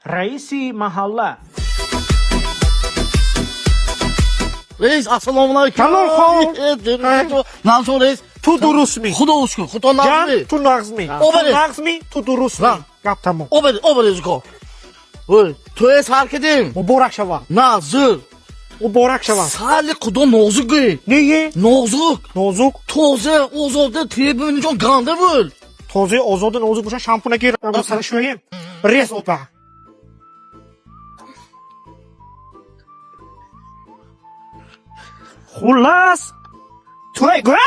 Раиси маҳалла. Раис, ассалому алайкум. Калон хон. Нағзмӣ, раис? Ту дурустмӣ? Худо шукр, худо нағзмӣ. Ҷан, ту нағзмӣ? Ту Обаред. нағзмӣ, ту дурустмӣ? На. Гап тамом. Обаред, обаред, ко. Ой, тӯя сар кардем. Муборак шавад. На, зӯр. Муборак шавад. Сали худо нозук гӯй. Не? Нозук. Нозук. Тоза, озода, тебинҷон ганда буд. Тозаи озода нозук боша, шампуна гир, сара шӯем. Рез опа. Хуллас, тӯй гӯ?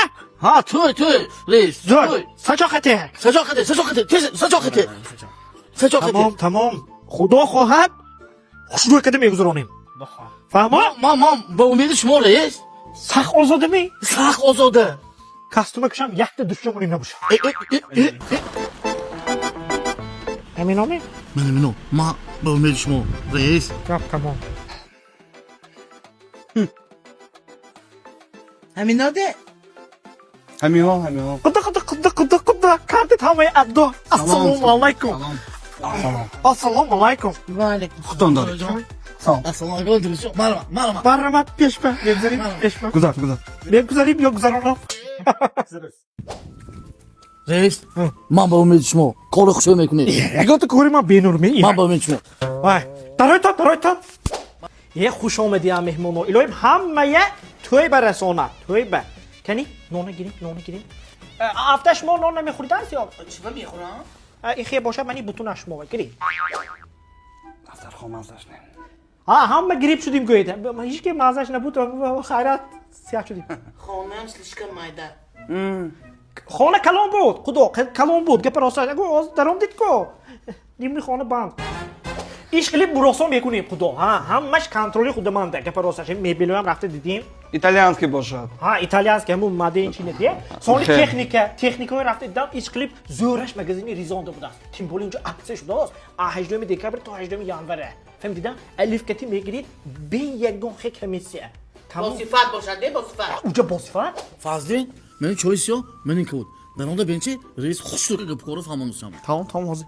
Ҳа, тӯй, тӯй, раис. Зӯр. Тӯй. Сачоқате. Сачоқате, сачоқате, тез, сачоқате. Сачоқате. Тамом, тамом. Худо хоҳад, хушрӯй карда мегузаронем. Фаҳмо? Ман ба умеди шумо, раис. Сахт озодамӣ? Сахт озода. Костюма кушам, якта душчамоним набошад. Э, э, э, э, э. Ҳаминоме? Мана мино, ман ба умеди шумо, раис. Гап тамом. Ҳаминоде? Ҳамиҳо, ҳамиҳо. Құда, құда, құда, құда, құда. Кардит ҳамаи аддо. Ассалому алайкум. Ассалому алайкум. Ваалайкум. Худтон доред. Салом. Ассалому алайкум, дӯстҷон. Марҳамат, марҳамат. Марҳамат, пешба. Мегузарем, пешба. Гузар, гузар. Мегузарем ё гузаронам? Раис, ман ба умеди шумо кори хушрӯй мекунед. Ягон ту кори ман бенурмӣ. Ман ба умеди шумо. Вай, даройтон, даройтон. Е, хуш омадиам, меҳмоно. Илоҳим ҳамая тӯй барасонад, тӯй ба. Кани, нона гирем, нона гирем. Афта шумо нон намехӯридааст ё? Чиба мехӯрам? Ин хе бошад, мани бутуна шумо гирем. Дастархон маззаш не. Ҳа, ҳама гириб шудим гӯед. Ҳеҷ ки маззаш набуд, хайрат, сиҳ шудим. Хонаам слишком майда. Хона калон буд, худо, калон буд. Гапа рост, аго, оз даром дид ко. Нимни хона банд. Иш қилиб муросон мекунем, худо. Ҳа, ҳамаш контроли худаманда. Гапа рост, мебелоям рафта дидим. Итальянский бошад. Ҳа, итальянский, ҳамун мадени чи не. Сони Хе. техника, техникаҳои рафта дидам, иш қилиб зӯраш магазини Ризонда будааст. Тем более инҷо аксия шудааст. А 18 декабр то 18 январа. Фаҳмидидам? Алиф кати мегирид бе ягон хе комиссия. Бо сифат бошад, де, бо сифат. Уҷа бо сифат? Фазлин, мени чойи сиёҳ, мени кабуд. Даронда бенчи, раис хушрӯй гапкоро фаҳмонусам. Тамом, тамом ҳозир.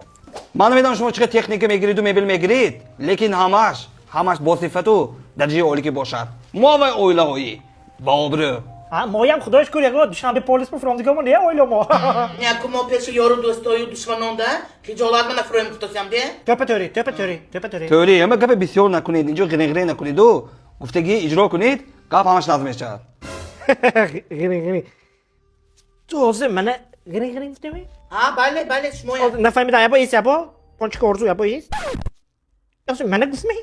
Ман намедонам шумо чӣ қадр техника мегириду мебел мегирид, лекин ҳамаш, ҳамаш бо сифату дараҷаи олӣ ки бошад. Мо вай оилаҳои ба обрӯ. Ҳа, моям худои шукр, ягон Душанбе полис мефуромдигамо не оила мо. Няку мо пеши ёру дӯстою душманонда хиҷолат ма нафуроем гуфтосям, де? Тёпа тӯри, тёпа тӯри, тёпа тӯри. Тӯри, ама гапе бисёр накунед, инҷо ғире-ғире накунеду гуфтагӣ иҷро кунед, гап ҳамаш назм мешавад. Ғири, ғири. Ту ҳозир мана ғири, ғири гуфтеми? Ҳа, бале, бале, шумоя. Нафаҳмидам, ябо ис, ябо? Пончика орзу, ябо ис? Ҳозир мана гуфтми?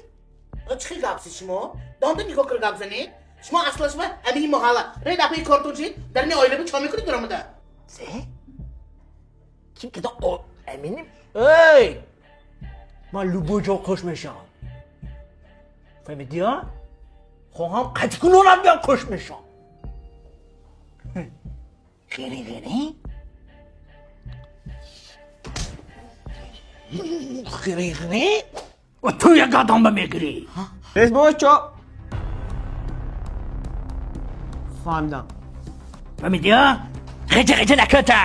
Чӣ хел гап шумо? Донда нигоҳ кар гап занед. Шумо аслан шумо амини маҳалла. Ред апаи кортон чид? Дар ин оила чо мекунед даромада? Се? Ким кида о аминим? Эй! Ман любой ҷо қӯш мешавам. Фаҳмидӣ, а? Хоҳам қатикунонам биям қӯш мешавам. Ғири, ғири? Ғири, ғири? Ва ту як гадам ба мегирӣ. Раис бош чо? Фаҳмидам. Фаҳмидӣ, а? Ғиҷа, ғиҷа накӯта.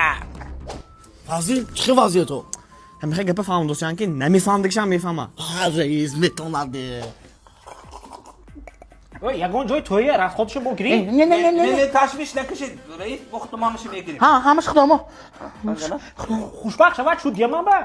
Фазлин, чӣ хел вазъиято? Ҳамихе гапа фаҳмдосиям ки намефаҳмдагишам мефаҳмам. Ҳа, раис, метонад. Ой, ягон ҷои тӯя расходшо мо гирем. Не, не, не, не. Не, ташвиш накушед, раис, бо худо ҳамаша мегирем. Ҳа, ҳамаш худомо. Хушбахт шавад шуд, дияман ба.